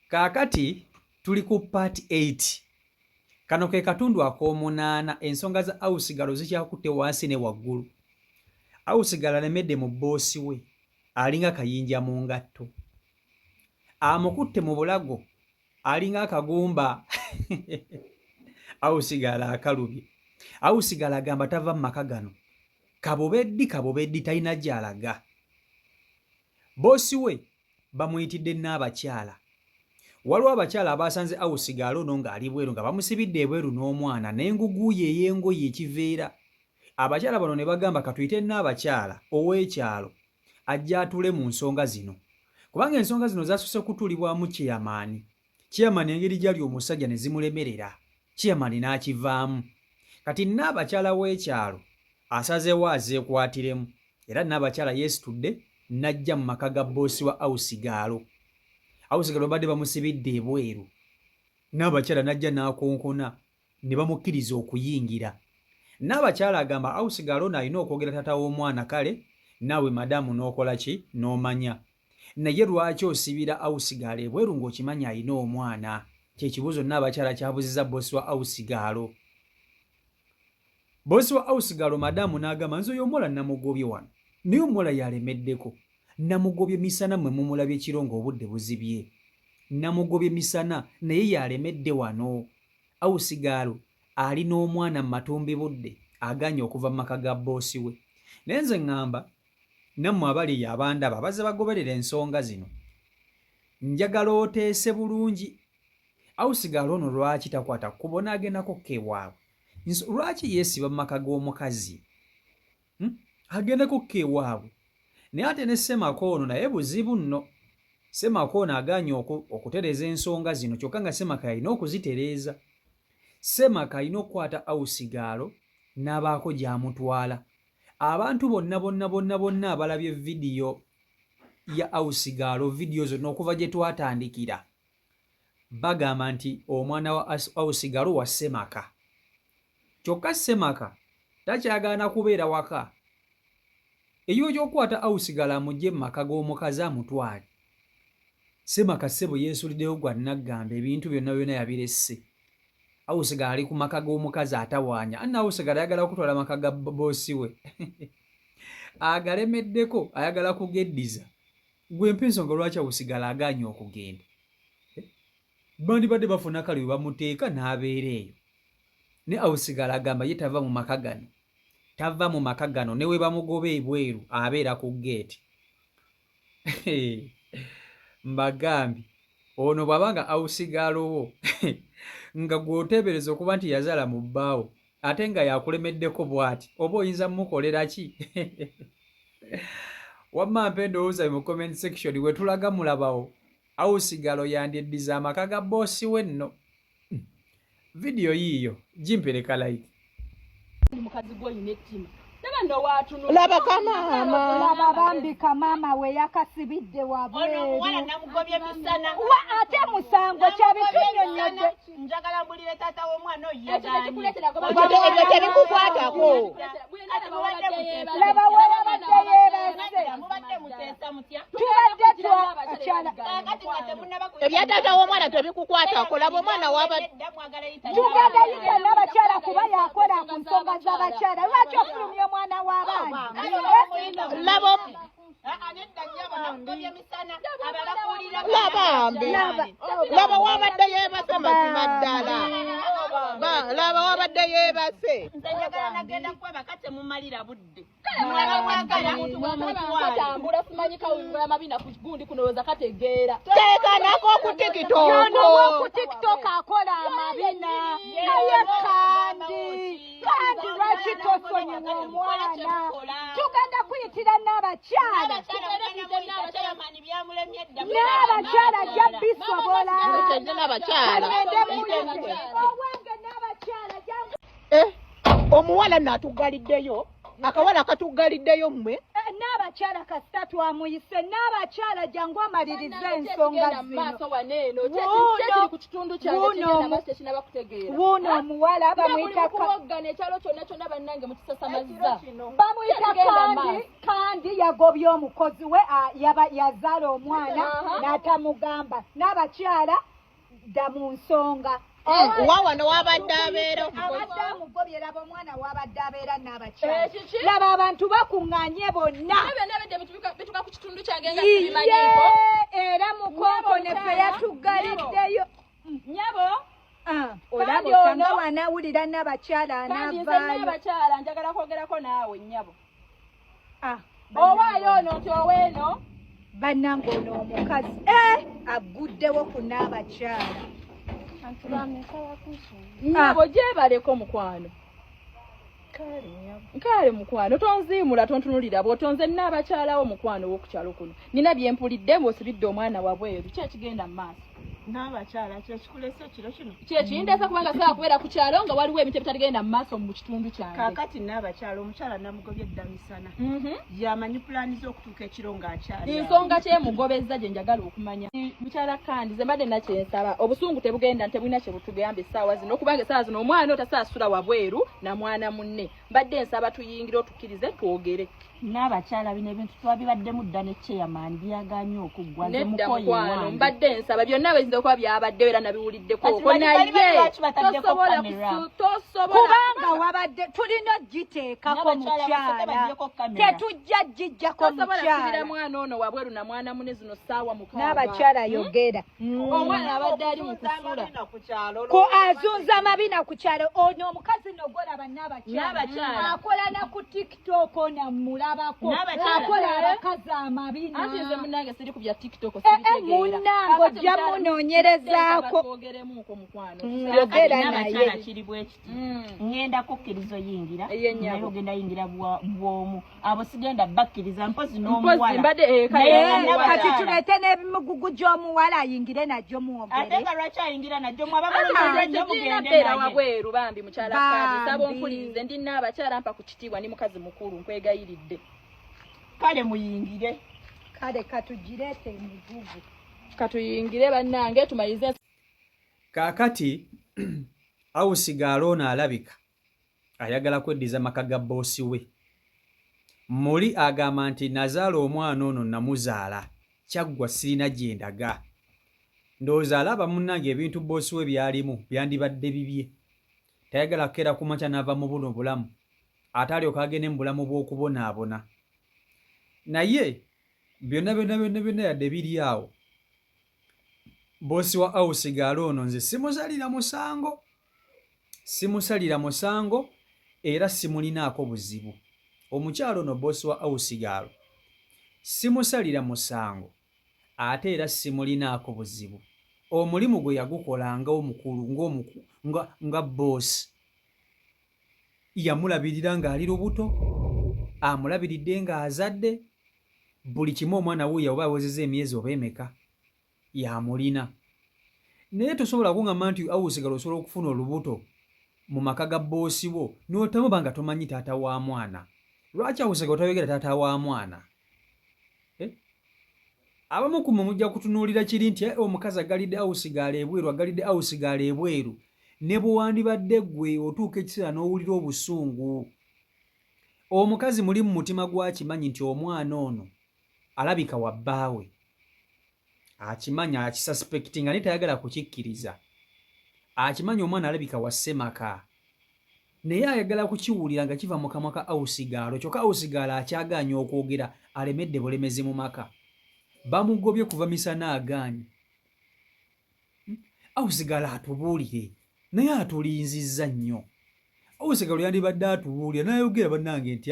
Kaakati tuli ku part 8. Kano ke katundu ak'omunaana ensonga za Ausigalo zikyakutte wansi ne waggulu. Ausigalo alemedde mu bboosi we alinga kayinja mu ngatto. Amukutte mu bulago alinga akagumba. Ausigalo akalubye. Ausigalo agamba tava mu maka gano. Kabube ddi kabube ddi talina gy'alaga. Bboosi we bamuyitidde Nnaabakyala. Waliwo abakyala abaasanze Ausigaalo ono ng'ali bweru nga bamusibidde ebweru n'omwana n'engugu ye ey'engoye ekiveera. Abakyala bano ne bagamba katuyite Nnaabakyala ow'ekyalo ajje atuule mu nsonga zino kubanga ensonga zino zasoose kutuulibwamu ceyamaani. Ceyamaani engeri gy'ali omusajja ne zimulemerera, ceyamaani n'akivaamu. Kati Nnaabakyala w'ekyalo asazeewo azeekwatiremu era Nnaabakyala yeesitudde n'ajja mu maka ga bboosi wa Ausigaalo. Ausigaalo babadde bamusibidde ebweru. Nnaabakyala n'ajja n'akonkona ne bamukkiriza okuyingira. Nnaabakyala agamba Ausigaalo ono alina okwogera taata w'omwana kale naawe madaamu n'okola ki n'omanya. Naye lwaki osibira Ausigaalo ebweru ng'okimanyi alina omwana? Kye kibuuzo Nnaabakyala ky'abuuzizza bboosi wa Ausigaalo. Boss wa house girl madam n'agamba nze oyo omuwala namugobye wano naye omuwala yalemeddeko namugobye misana mwe mumulabye kiro ng'obudde buzibye namugobye misana naye yalemedde wano house girl ali n'omwana mu matumbi budde aganye okuva mu maka ga boosi we naye nze ŋŋamba nammwe abali eyo abandaba abazze bagoberera ensonga zino njagala oteese bulungi house girl ono lwaki takwata kkubo n'agendako ko ewaabwe Lwaki yeesiba mu maka g'omukazi? Hmm? Agendeko ko ewaabwe. Naye ate ne Ssemaka ono naye buzibu nno. Ssemaka ono agaanye okutereeza ensonga zino kyokka nga Ssemaka yalina okuzitereeza. Ssemaka alina okukwata Ausigaalo n'abaako gy'amutwala. Abantu bonna bonna bonna bonna abalabye vidiyo ya Ausigaalo, vidiyo zonna okuva gye twatandikira bagamba nti omwana wa Ausigalo wa Ssemaka kyokka Ssemaka takyagaana kubeera waka ekifo ky'okukwata Ausigalo amugye mu maka g'omukazi amutwale Ssemaka ssebo yeesuliddeyo gwa nnaggamba ebintu byonna byonna yabiresse Ausigalo ali ku maka g'omukazi atawaanya anna Ausigalo ayagala kutwala maka ga boosi we agalemeddeko ayagala kugeddiza Gwe mpa ensonga lwaki Ausigalo agaanye okugenda. Eh? Bandibadde bafuna kale we bamuteeka n'abeera eyo. Ne Ausigalo agamba ye tava mu maka gano. Tava mu maka gano ne we bamugoba ebweru abeera ku ggeeti. Mbagambye ono bw'aba nga Ausigalo wo nga gw'oteebereza okuba nti yazaala mu bbaawo ate nga yakulemeddeko bwati oba oyinza mukolera ki wamma mpa endowooza mu comment section wetulaga mulabawo ausigalo yandyeddiza amaka ga boosi we nno vidiyo yiiyo gimpereka like mukazi gwolina ettima laba kamaama laba bambi kamaama we yakasibidde wabweru namugobye misana wa ate musango kyabitunyonyodde njagala mbulire taata w'omwana oyo ebyo tebikukwatako laba weyabadde yeebase tubadde twakyala ebya taata w'omwana tebikukwatako laba omwana waba tugenda yita n'abakyala kuba yakola ku nsonga z'abakyala lwaki ofulumya omwana w'abandi laba labambi laba wabadde yebase mazima ddala laba wabadde yebase tambula simanyi kawumbula mabina gundi kunowoza kategeera tekanako ku tiktok ku tiktok akola amabina naye kandi kandi lwaki tosonyiwa omwana tugenda kuyitira n'abakyala n'abakyala ajja bisobola owange n'abakyala eh, omuwala natugaliddeyo akawala katuggaliddeyo mmwe eh, N'abakyala kasita twamuyise, n'abakyala jangu omalirize ensonga zino. Wuuno omuwala bamuyita bamuyita Kandi. Kandi yagobye omukozi we, yazaala omwana n'atamugamba. N'abakyala dda mu nsonga. Wa wano wabadde abeera abadde amugobye, laba omwana wabadde abeera n'abakyala. Laba abantu bakuŋŋaanye bonna. Iye, era mukonkone ffe yatuggaliddeyo. Nyabo. Olaba ono wanaawulira n'abakyala anaavaayo. N'abakyala njagala kwogerako naawe nnyabo. Owaayo ono nti oweeno. Bannange ono omukazi aguddewo ku n'abakyala. Nyabo gyebaleko mukwano. Kale mukwano tonziimula tontunulira bw'otonze n'abakyalawo mukwano w'oku kyalo kuno. Nina bye mpulidde ng'osibidde omwana wabweru. Ki ekigenda mu maaso? N'abakyala kyekikulesa ekiro kino. Kyekindeesa kubanga sawa kubeera ku kyalo nga waliwo ebintu ebitagenda mu maaso mu kitundu kyange. Kaakati n'abakyala omukyala namugobye dda misana. Yamanyi pulaani z'okutuuka ekiro ng'akyali. Ensonga kyemugobezza gye njagala okumanya. Mukyala Kandi ze mbadde nakyensaba obusungu tebugenda tebulina kye butugamba essaawa zino kubanga essaawa zino omwana otasaasula wabweru na mwana munne. Mbadde nsaba tuyingire otukkirize twogere. N'abakyala bino ebintu twabibaddemu dda ne chairman byagaanye okuggwa. Nedda mukwano, mbadde nsaba byonna biyinza okuba byabaddewo era nabiwuliddeko naye tosobola kubanga wabadde tulina ogiteekako mukyala, tetujja gijjako mukyala. Mwana ono wabweru na mwana munne zino ssaawa mukaaga. N'abakyala yogera. Omwana abadde ali mu kusula. Ku azunza mabina ku kyalo. Ono omukazi nogolaba n'abakyala akola na ku TikTok namulabako akola abakazi amabina. Anti nze munnange siri ku bya TikTok sibitegeera. Munnange ojja munoonyerezaako. Twogeremuko mukwano. Yogera naye. Kiri bwe kiti. Ngenda kukkiriza oyingira naye ogenda yingira bw'omu. Abo sigenda bakkiriza mpozi n'omuwala. Kati tuleete n'ebimugugu gy'omuwala ayingire nagyo mwogere. Ate nga lwaki ayingira nagyo mwaba mulumiriza nnyo mugende naye. Wabweru bambi mukyala Kandi saba ompulirize ndi n'abakyala mpa ku kitiibwa ndi mukazi mukulu nkwegayiridde. Kale muyingire. Kale katugireete emigugu. Katuyingire bannange tumalize. Kaakati awusigaala ono alabika ayagala kweddiza maka ga bboosi we. Muli agamba nti nazaala omwana ono namuzaala kyaggwa sirina gye ndaga. Ndowooza alaba munnange ebintu bboosi we byalimu byandibadde bibye. Tayagala kukeera ku makya n'ava mu buno bulamu ate alyoka agende mu bulamu bw'okubonaabona. Naye byonna byonna byonna byonna yadde biri awo, bboosi wa awusigaala ono nze simusalira musango. Simusalira musango era simulinaako buzibu. Omukyalo ono bboosi wa awusigaalo simusalira musango ate era simulinaako buzibu. Omulimu gwe yagukola nga omukulu nga bboosi. Yamulabirira ng'ali lubuto, amulabiridde ng'azadde, buli kimu omwana wuuyo oba awezezza emyezi oba emeka yamulina. Naye tosobola kuŋŋamba nti awusigala osobola okufuna olubuto mu maka ga bboosi wo n'otamuba nga tomanyi taata wa mwana. Lwaki awusigala toyogera taata wa mwana? Abamu ku mmwe mujja kutunuulira kiri nti omukazi agalidde awusigaala ebweru, agalidde awusigaala ebweru. Ne bwe wandibadde ggwe otuuka ekiseera n'owulira obusungu. Omukazi muli mu mutima gw'akimanyi nti omwana ono alabika wa bbaawe. Akimanyi, akisuspectinga naye tayagala kukikkiriza. Akimanyi omwana alabika wa ssemaka. Naye ayagala kukiwulira nga kiva mu kamwa ka awusigaalo, kyokka awusigaalo akyagaanye okwogera alemedde bulemezi mu maka. Bamugobye kuva misana agaanye. Awusigaalo atubuulire naye atulinzizza nnyo. Awusigaalo yandibadde atubuulira n'ayogera bannange nti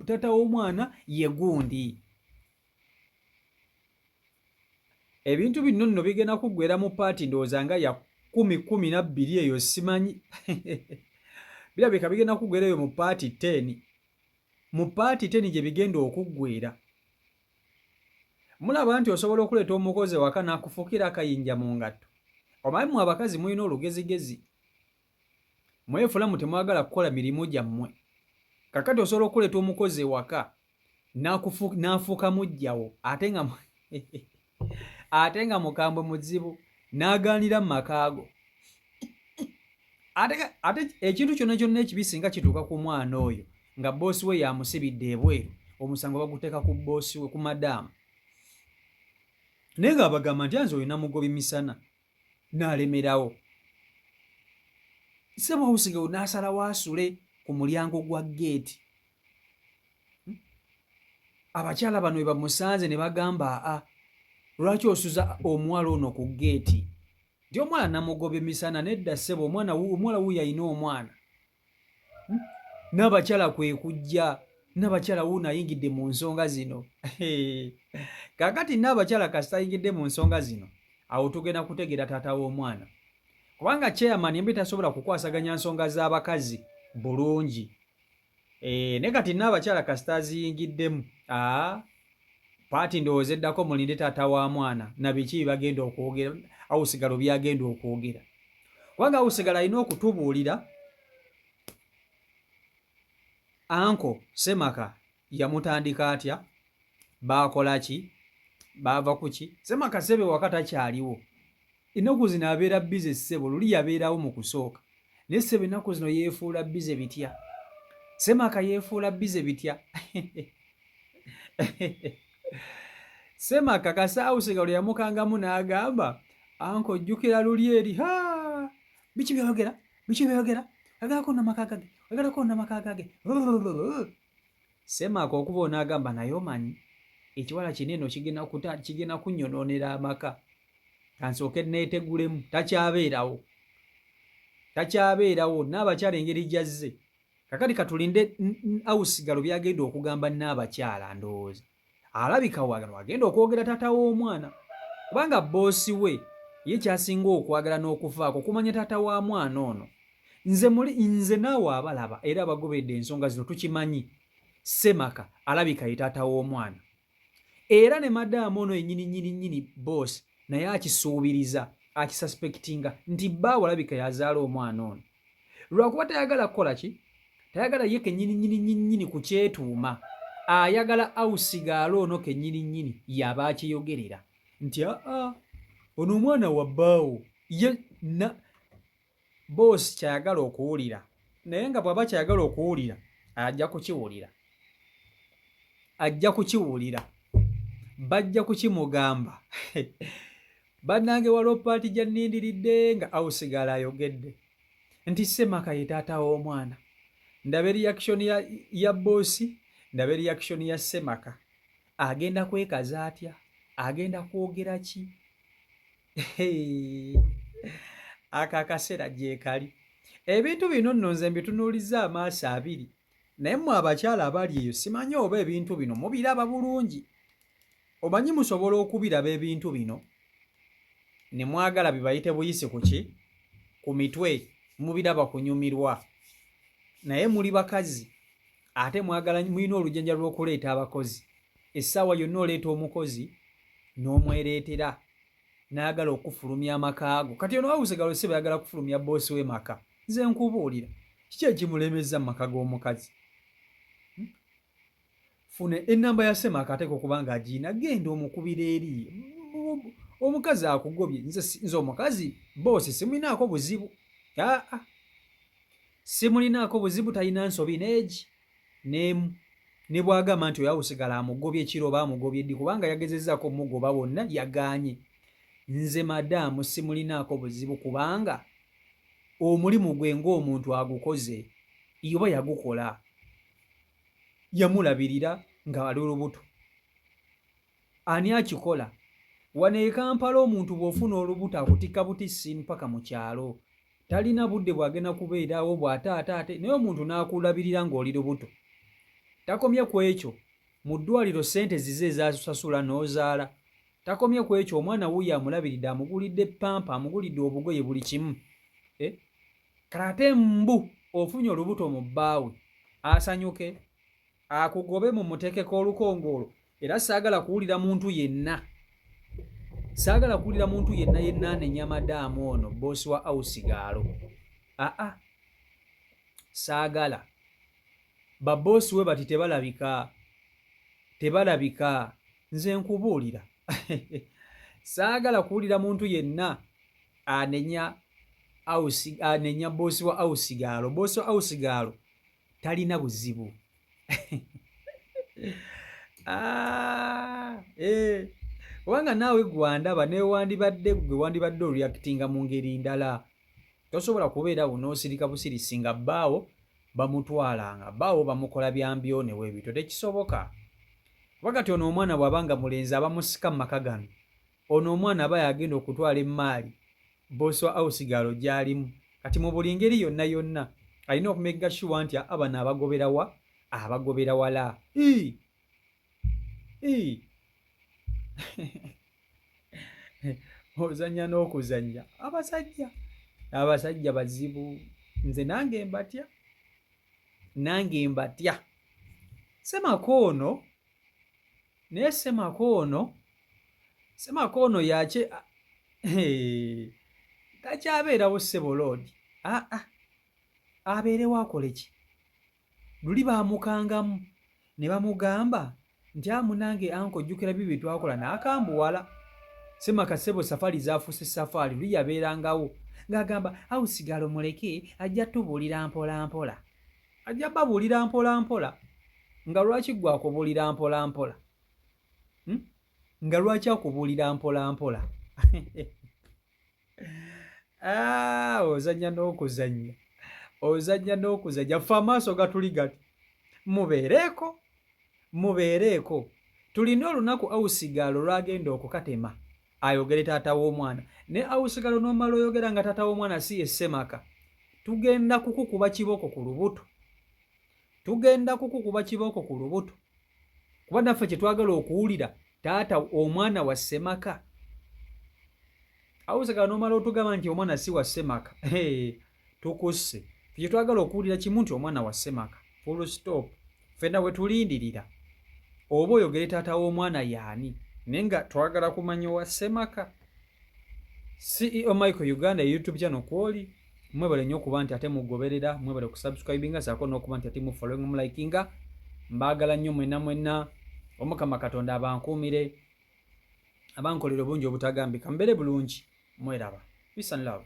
taata w'omwana ye gundi. Ebintu bino nno bigenda kuggwera mu paati ndowooza nga ya 10 12 eyo simanyi. Birabika bigenda kuggwera eyo mu paati 10. Mu paati 10 gye bigenda okuggwera. Mulaba nti osobola okuleeta omukozi ewaka n'akufuukira akayinja mu ngatto. Omanyi mmwe abakazi mulina olugezigezi. Mwefula mu temwagala kukola mirimu gyammwe. Kaakati osobola okuleeta omukozi ewaka N'afuuka muggyawo ate nga ate nga mukambwe muzibu n'agaanira mu maka go. Ate ekintu kyonna kyonna ekibi singa kituuka ku mwana oyo nga bboosi we yamusibidde ebweru, omusango baguteeka ku bboosi we, ku madaamu. Naye ng'abagamba nti anze oyo namugobye misana n'alemerawo. Ssebo Hausigawo n'asalawo asule ku mulyango gwa ggeeti. Abakyala bano we bamusanze ne bagamba, aa, lwaki osuza omuwala ono ku ggeeti? Nti omwana namugobye misana. Nedda ssebo, omwana omuwala wuuyo alina omwana. N'abakyala kwe kujja, n'abakyala wuuno ayingidde mu nsonga zino. Kaakati n'abakyala kasita ayingidde mu nsonga zino, awo tugenda kutegeera taata w'omwana, kubanga chairman embi tasobola kukwasaganya nsonga z'abakazi bulungi. Ne kati n'abakyala kasita aziyingiddemu, aa, paati ndowooza eddako mulinde taata wa mwana na biki bagenda okwogera, awusigalo byagenda okwogera, kubanga awusigalo alina okutubuulira anko Semaka yamutandika atya, baakola ki, baava ku ki. Semaka sebe waka takyaliwo ennaku zino, abeera busy ssebo. Luli yabeerawo mu kusooka, naye ssebo ennaku zino yeefuula busy bitya. Semaka yeefuula busy bitya. Semaka kasaawusigalo yamukangamu n'agamba, anko ojjukira luli eri ha biki byogera, biki byogera, agalako namaka gage, agalako namaka gage. Semaka okuba onaagamba, naye omanyi ekiwala kino eno kigenda kuta kigenda kunyonoonera amaka, kansooke neetegulemu. Takyabeerawo, takyabeerawo. N'abakyala engeri gyazze kakati, katulinde awusigalo byagenda okugamba n'abakyala. Ndowooza alabika wano agenda okwogera taata w'omwana, kubanga boosi we ye kyasinga okwagala n'okuvaako kumanya taata wa mwana ono. Nze muli nze naawe abalaba era abagoberedde ensonga zino tukimanyi Semaka alabika ye taata w'omwana, era ne madaamu ono yennyini nnyini nnyini boosi naye akisuubiriza, akisuspectinga nti bbaawe alabika yazaala omwana ono, lwakuba tayagala kukola ki, tayagala ye kennyini nnyini nnyini kukyetuuma, ayagala awusigaala ono kennyini nnyini yaba akyeyogerera nti aa, ono omwana wa bbaawo ye na boosi kyayagala okuwulira. Naye nga bw'aba kyayagala okuwulira, ajja kukiwulira, ajja kukiwulira, bajja kukimugamba. Bannange, waliwo part gye nnindiridde nga awusigala ayogedde nti Semaka ye taata w'omwana. Ndabe reaction ya boosi, ndabe reaction ya Semaka. Agenda kwekaza atya? Agenda kwogera ki? Ako akaseera gyekali. Ebintu bino nno nze mbitunuulizza amaaso abiri, naye mmwe abakyala abali eyo simanyi oba ebintu bino mubiraba bulungi. Omanyi musobola okubiraba ebintu bino ne mwagala bibayite buyisi ku ki ku mitwe, mubiraba kunyumirwa, naye muli bakazi ate mwagala, mulina olujanja lw'okuleeta abakozi essaawa yonna. Oleeta omukozi n'omwereetera n'ayagala okufulumya amaka go. Kati ono wawusigalo si bayagala kufulumya boosi we maka. Nze nkubuulira kiki ekimulemezza mu maka g'omukazi? Funa enamba ya Semaka, ateeka okuba nga agiina, genda omukubira eri omukazi akugobye. Nze omukazi boosi simulinaako buzibu, aa, simulinaako buzibu, talina nsobi neegi n'emu. Ne bw'agamba nti oyo awusigala amugobye ekiro oba amugobye ddi, kubanga yagezezzaako omugoba wonna yagaanye, nze madaamu simulinaako buzibu, kubanga omulimu gwe ng'omuntu agukoze oba yagukola, yamulabirira nga ali olubuto. Ani akikola wano e Kampala? Omuntu bw'ofuna olubuto akutikka butissi mpaka mu kyalo, talina budde bw'agenda kubeerawo bw'ate ate ate naye omuntu n'akulabirira ng'oli lubuto. Takomye ku ekyo, mu ddwaliro ssente zize ezasasula n'ozaala. Takomye ku ekyo, omwana wuuyo amulabiridde, amugulidde pampa, amugulidde obugoye, buli kimu, eh? Kale ate mbu ofunye olubuto mu bbaawe asanyuke akugobe mumuteekeko olukongoolo. Era saagala kuwulira muntu yenna, saagala kuwulira muntu yenna yenna anenya madaamu ono boosi wa ausigaalo. Aa, saagala. Baboosi we bati tebalabika. Tebalabika. Nze nkubuulira, saagala kuwulira muntu yenna anenya anenya boss wa house girl. Boss wa house girl talina buzibu. Ah, eh. Kubanga naawe gwandaba newandibadde gwe wandibadde oreactinga mu ngeri ndala. Tosobola kubeera wo n'osirika busirisi nga bbaawo bamutwalanga, bbaawo bamukola byambyonewo ebityo, tekisoboka. Kuba kati ono omwana bw'aba nga mulenzi abamusika mu maka gano, ono omwana aba yagenda okutwala emmaali boss wa house girl gy'alimu. Kati mu buli ngeri yonna yonna alina okumakinga sure nti bano abagobera wa, abagobera wala. Ii! Ii! Ozannya n'okuzannya. Abasajja, abasajja bazibu. Nze nange mbatya, nange mbatya. Ssemaka ono, naye Ssemaka ono, Ssemaka ono yakye takyabeerawo ssebo loodi. Aa, abeerewo akole ki? Luli baamukangamu ne bamugamba nti a munange anko ojjukira bibi twakola n'akambuwala. Ssemaka ssebo safari zaafuuse safaari, luli yabeerangawo ng'agamba house girl muleke ajja tubuulira mpola mpola. Ajja babuulira mpola mpola. Nga lwaki ggwe akubuulira mpola mpola? Nga lwaki akubuulira mpola mpola? Ah, ozannya n'okuzannya, ozannya n'okuzannya. Ffe amaaso gatuli gati, mubeereeko, mubeereeko. Tulina olunaku house girl lwagenda okukatema ayogere taata w'omwana. Ne house girl n'omala oyogera nga taata w'omwana si ye Ssemaka, tugenda kukukuba kibooko ku lubuto, tugenda kukukuba kibooko ku lubuto. Kuba naffe kye twagala okuwulira taata omwana wa Ssemaka. House girl n'omala otugamba nti omwana si wa Ssemaka, tukusse. Kye twagala okuwulira kimu nti omwana wa Ssemaka, full stop. Ffenna we tulindirira oba oyogere taata w'omwana yaani, naye nga twagala kumanya owa Ssemaka. CEO Michael Uganda YouTube channel kwoli, mwebale nnyo okuba nti ate mugoberera, mwebale kusubscribinga saako n'okuba nti ate mufollowing, mulikinga. Mbaagala nnyo mwenna mwenna. Omukama Katonda abankuumire, abankolera obungi obutagambika, mbeere bulungi, mweraba. Peace and love.